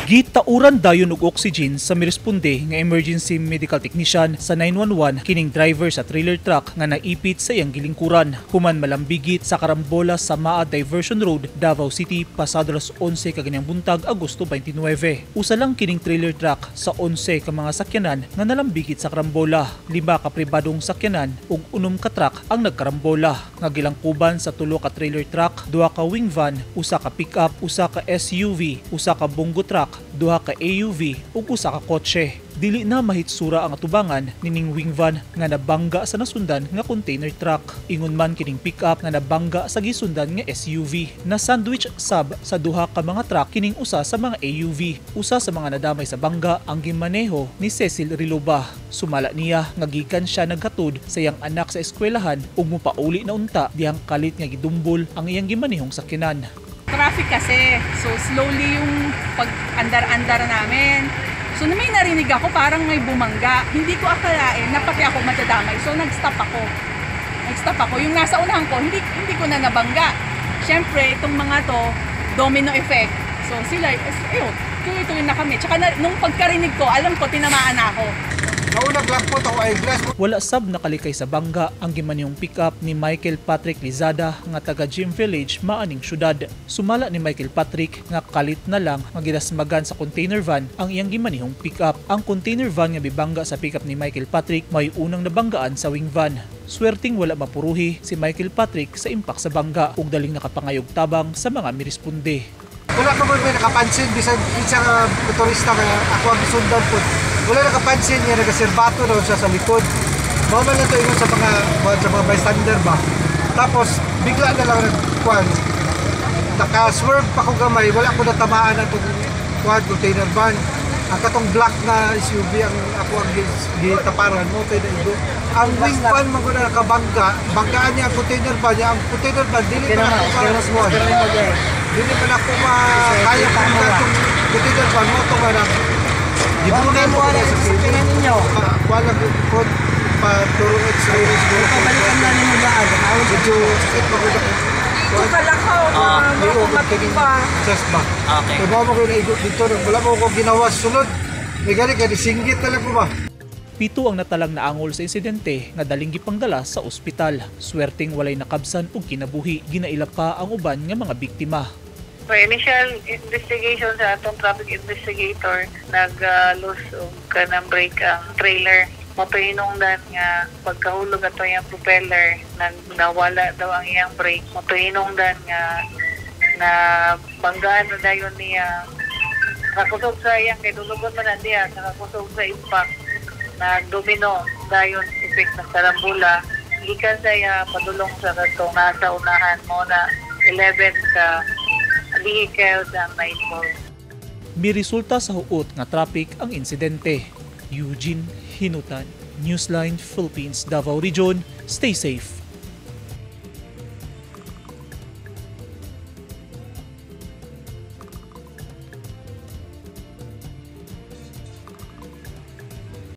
Gitauran dayon og oxygen sa miresponde nga emergency medical technician sa 911 kining driver sa trailer truck nga naipit sa iyang gilingkuran human malambigit sa karambola sa Maa Diversion Road, Davao City, pasado alas 11 kaganiyang buntag, Agosto 29. Usa lang kining trailer truck sa 11 ka mga sakyanan nga nalambigit sa karambola. 5 ka pribadong sakyanan ug 6 ka truck ang nagkarambola nga gilangkuban sa 3 ka trailer truck, 2 ka wing van, 1 ka pickup, 1 ka SUV, 1 ka bongo truck, 2 ka AUV ug 1 ka kotse. Dili na mahitsura ang atubangan nining wing van nga nabangga sa nasundan nga container truck. Ingon man kining pickup nga nabangga sa gisundan nga SUV. Na sandwich sab sa 2 ka mga truck kining usa sa mga AUV. Usa sa mga nadamay sa bangga ang gimaneho ni Cecil Riloba. Sumala niya nga gikan siya naghatod sa iyang anak sa eskwelahan ug mopauli na unta dihang kalit nga gidumbol ang iyang gimanehong sakyanan. Traffic kasi. So slowly yung pag-andar-andar namin. So may narinig ako parang may bumangga. Hindi ko akalain na pati ako madadamay. So nag-stop ako. Nag-stop ako. Yung nasa unahan ko, hindi ko na nabangga. Siyempre, itong mga to, domino effect. So sila, ayun, tuloy-tuloy na kami. Tsaka na, nung pagkarinig ko, alam ko, tinamaan na ako. Naunag lang po ako eyeglass. Wala sab nakalikay sa bangga ang gimanihong pickup ni Michael Patrick Lizada nga taga Gym Village, maaning syudad. Sumala ni Michael Patrick nga kalit na lang nga gidasmagan sa container van ang iyang gimanihong pickup. Ang container van nga bibangga sa pickup ni Michael Patrick may unang nabanggaan sa wing van. Swerting wala mapuruhi si Michael Patrick sa impak sa bangga ug daling nakapangayog tabang sa mga miresponde. Wala ka mo may nakapansin bisan isa nga motorista nga ako ang gisundan po. Wala nakapansin nga nagaserbato daw siya sa likod. Mao man lang to ingon sa mga bystander ba. Tapos bigla na lang nagkuan. Naka-swerve pa ko gamay, wala ko natamaan atong kuan container van. Ang katong black na SUV ang ako ang gitaparan mo kay naigo. Ang wing van man ko na nakabangga, banggaan niya ang container van niya, ang container van dili pa na ako ma dili pa na ako makaya kung katong container van mo to nga na gibunan mo na sa kilid ninyo. Kuan lang ko pa turo x-ray siguro. Pabalikan na ninyo daan. Medyo sakit pa ko na. Dito ka lang ka, Matiba. Chest ba? Okay. Kaya mo ko naigo dito, wala mo ko ginawa sunod. May gani ka, disinggit na lang ko ba? 7 ang natalang naangol sa insidente nga daling gipangdala sa ospital. Swerteng walay nakabsan ug kinabuhi. Ginaila pa ang uban nga mga biktima. For initial investigation sa atong traffic investigator, nag-lose og kanang brake ang trailer. Matuinong dan nga pagkahulog ato iyang propeller, nawala daw ang iyang brake. Matuinong dan nga na banggaan na dayon niya. Nakakusog sa iyang kay dulugon man na niya, nakakusog sa impact. Nagdomino dayon effect ng karambula. Gikan sa iya padulong sa katong nasa unahan mo na 11 ka vehicles ang na-involved. Miresulta sa huot nga traffic ang insidente. Eugene Hinutan, Newsline Philippines, Davao Region. Stay safe.